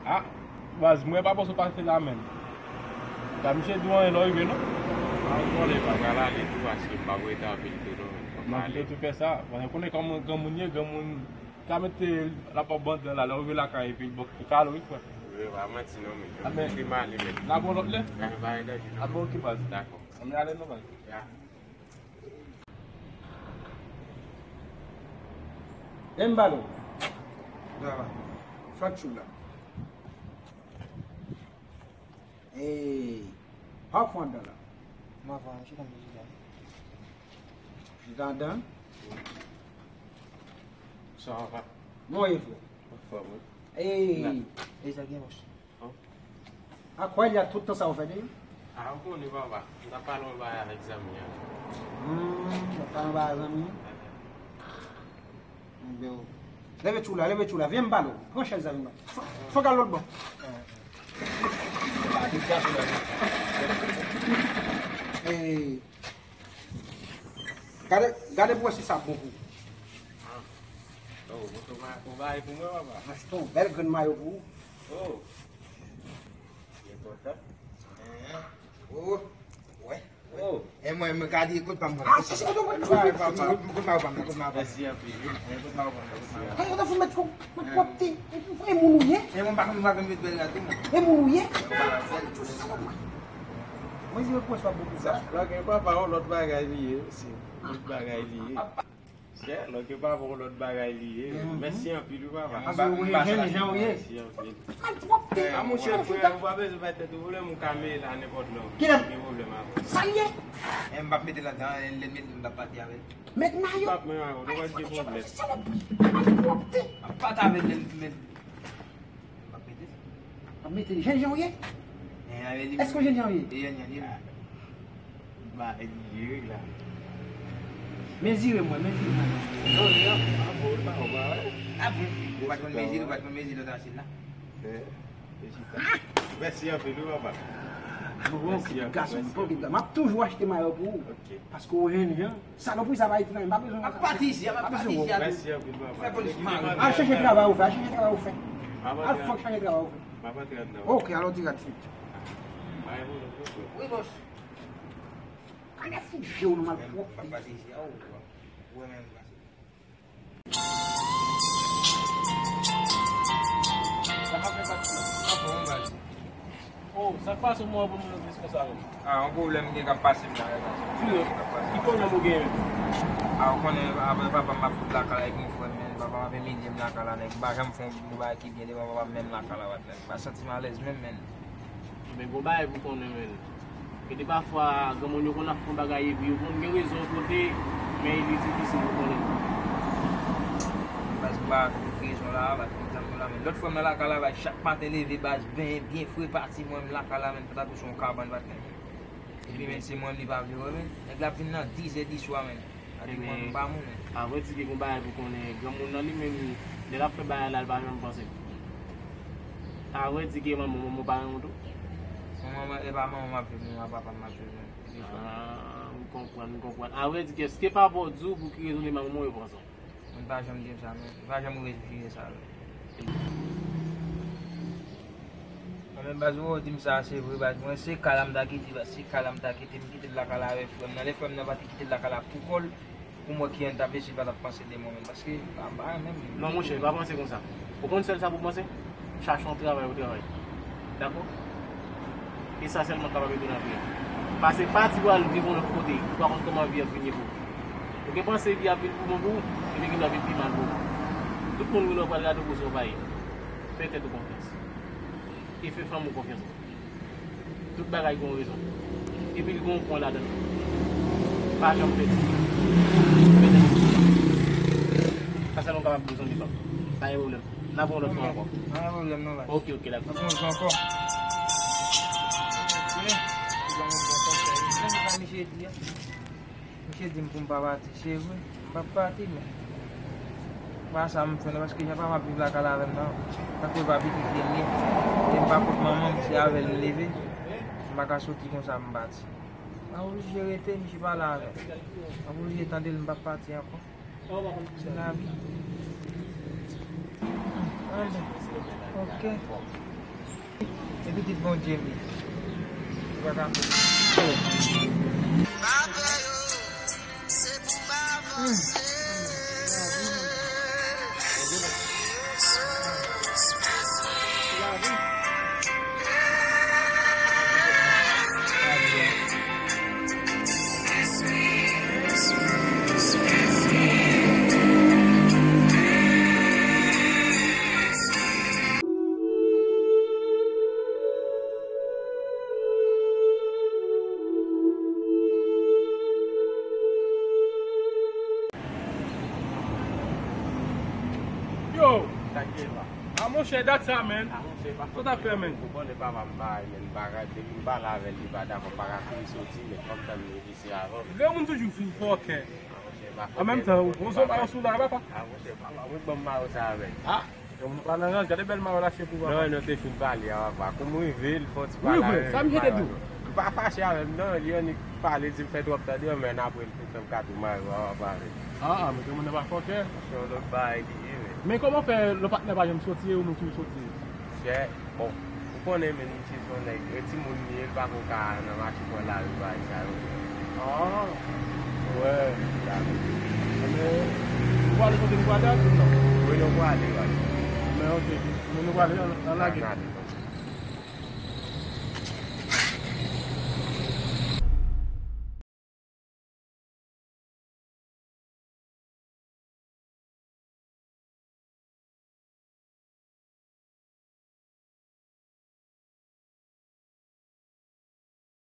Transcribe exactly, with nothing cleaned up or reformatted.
Ah, baz, mwen pa panse w pase la menm. Ka misye di w anyen lè w rive non. A, ou konnen pa pral ale tou, paske m p ap rete anpil tou non. Non, kite w tou fè sa. Bon, ou konnen kòman granmoun ye, granmoun ka mete lapòp bandi an la, lè w rive lakay epi l bòk ou kale wi frè. Wi, pa manti non, men. A, men, m ale, men. N ap wè lòt lè? A, pa gen danje non. A, bon, ok, baz. Dakò. Ann ale non, baz. Ya. E m ba l ou. Sa va. Sa tchou la. Ey, pa fon andan la. M ap fon, m chita m chita. Chita andan? Sa va. Mwen ye frè. Anfòm wi. Ey, e sa gen mouch. A kwè li a tout tan sa ou fè de? A, ou konnen papa, m t ap pale yon bagay avèk zanmi an. Hmm, w ap pale yon bagay zanmi an? Enben, leve tchou la, leve tchou la, vyen m pale w. Pran chèz la vin ba. Fò, fò gade lòt bò. Ey, gade, gade pou wè si sa bon pou ou. Oh, ou bay pou mwen papa. M achte yon bèl grenn mayo pou ou. Oh. Enpòtan. Oh, wè, wè. Oh. E mwen, mwen gade, kout pa m pran. Ah, se, se, kout pa m pran, kout pa m pran, kout pa m pran. Mèsi anpil. Kout pa m pran, kout pa m pran. Ay, ou ta fout mèt, mèt pwòpte. E pou vrè moun ou ye? E mwen pa konn, mwen pa konn met bèl rad tou, mwen. E moun ou ye? Mwen di rekwè swa bon pou sa. Sa, lòk, e papa, yon lòt bagay li ye, se lòt bagay li ye. Chè, lòk yo pa bon lòt bagay li ye. Mèsi anpil wi papa. Paske ou jèn jan ou ye. Mèsi anpil. Malpwòpte. A monchè frè, ou pa bezwen bay tèt ou pwoblèm, ou ka mele la nenpòt lè. Kilè? Gen pwoblèm avè w. Sa l ye? E m p ap mete ladan, lè l mete m t ap pati avè l. Met mayo. M p ap menm avè w, nou pa gen pwoblèm. Salopri. Malpwòpte. M ap pati avè l, lè l mete. M ap mete. M ap mete li. Jènjan w ye? Èske w jènjan w ye? E jènjan li ye. Ba, e li ye la. Mezire mwen, mezire mwen. Non, li an, a bon, li pa wè, pa wè. A bon? Ou pa t konn mezire, ou pa t konn mezire lòt asid la? Mèsi anpil wi papa. Mèsi anpil. Gason, m ap toujou achte mayo pou ou. Ok. Paske w jènjan. Salopri sa pa itil non, m pa bezwen konsa. M ap pati isi, m ap pati isi. Mèsi anpil papa. Fè polis mare. Al chèche travay ou fè, al chèche travay ou fè. Al fòk chèche travay ou fè. Ok, alò ti rad swit. Wi bòs. Gade fout je w nan malpwòpte. M ap pati isi a ou. Ou wè men m pase. Sa pa fè pati. Anfòm ou baz. Oh, sa k pase w mwen pou m nan plis konsa menm? Ah, yon pwoblèm gen k ap pase m la, baz. Ki pwoblèm ou gen menm? Ah, ou konnen, apre papa m ap fout lakay la avèk yon frè m, men papa m ap imilye m lakay la, nèg. M pa janm fè yon bagay ki byen devan papa m, menm lakay la, patnè. M pa santi m alèz menm, men. Men gon bagay pou konnen, men. Gen de pafwa, granmoun yo konn ap fè yon bagay epi yo konn gen rezon yon kote, men li difisil pou konnen. Baz, m pa tout rezon la, baz, konn zanmi la, men lòt fwa m nan lakay la, baz, chak maten leve, baz, benyen byen fre, pati mwen menm lakay la, men fè ta tou sou yon kabann, patnè. Epi, men, se mwen menm li pa vle wè, men. Nèg la ap vin nan dizè di swa, men. Epi mwen, m pa moun. Avrèdi ke gon bagay pou konnen, granmoun nan li menm, lè l ap fè bagay la, li pa janm panse. Avrèdi ke manman, manman w pa renmen w tou? Manman, e pa manman m ap viv, non, a papa m ap viv, non. Ah, m konprann, m konprann. Avrèdi ke, èske papa w di w pou ki rezon li manman w yo pran sa w? Mwen pa janm di m sa, non. Li pa janm reflechi sa, non. Mwen menm baz, ou di m sa, se vre, baz. Mwen, se kay la m ta kite, baz. Se kay la m ta kite, m kite l lakay la avèk frè m nan. Lè frè m nan pati kite l lakay la pou kò l, pou m wè kijan l t ap ye, si l pa t ap panse de mwen menm. Paske, pa, pa, menm. Non, monchè, pa panse konsa. Ou konn sèl sa pou w panse? Chache yon travay ou travay. Dakò? E sa sèlman k kapab ede w nan vi a. Pase pati pou al viv yon lòt kote, ou pa konn kòman vi ap vin ye pou ou. Ou gen panse vi ap vin pou bon pou ou, epi gen dwa vin pi mal pou ou. Tout moun wè lè w pral gade w pou sa w pa ye. Fè tèt ou konfyans. E fè fanmi w konfyans. Tout bagay gen yon rezon. Epi l gen yon pwen ladan l. Pa janm pèdi. Sa sèlman kapab di w zanmi pa m. Pa gen pwoblèm. N ap wè yon lòt fwa ankò. Pa gen pwoblèm non, baz. Ok, ok, dakò. N ap wè yon lòt fwa ankò. Ok. Bon, bon konsèy. Sa misye di a? Misye di m pou m pa pati, se vre, m p ap pati, men pa sa m fè non, paske jan papa m ap viv lakay la avè m nan, tankou e pa pitit li m ye, e m pa kot manman m, se avè l m leve, m pa ka soti konsa m pati. M ap oblije rete, misye pale avè m. M ap oblije tande l, m p ap pati ankò. Se lavi. Anben, ok. Se pitit Bondye m ye. Ou pa ka fè. Yo! Sa k gen la? A monchè, dat sa, men. A monchè, pa fè. Sa w t ap fè, men? Ou konnen papa m pa, men, pa ka, depi m pale avè l, li pa dakò, pa ka kouri soti, men fò m tann li isi avan. Granmoun toujou fou fòkè. A monchè, pa fòkè. An menm tan, ou, ou son mayo sou la, papa. A monchè, papa, mwen ban m mayo sa avè l. A! Yon moun pa nan rans, gade bèl mayo l achte pou papa. Non, nou te fin pale a papa. Kou m rive, l fè yon ti pale avè m. Wi, vre, sa m jete di w. Li pa fache avè m, non, li annik pale, di m fè twòp tande, men apre l te fè m kado mayo a papa avè l. A, a, men granmoun nan pa fòkè. Se yon lòt bagay li ye, men. Men kòman fè lòt patnè pa janm soti e ou menm tou w soti? Chè, bon, ou konnen, men, misye se yon nèg, e timoun li ye, li pa ko ka nan mache pran lari, bagay sa yo. A, wè. Sa vle di. Men, nou prale kote nou prale a tou, non? Wi, nou prale, wi. Men, oke. Men nou prale, ann, ann lage. Ann ale, ann.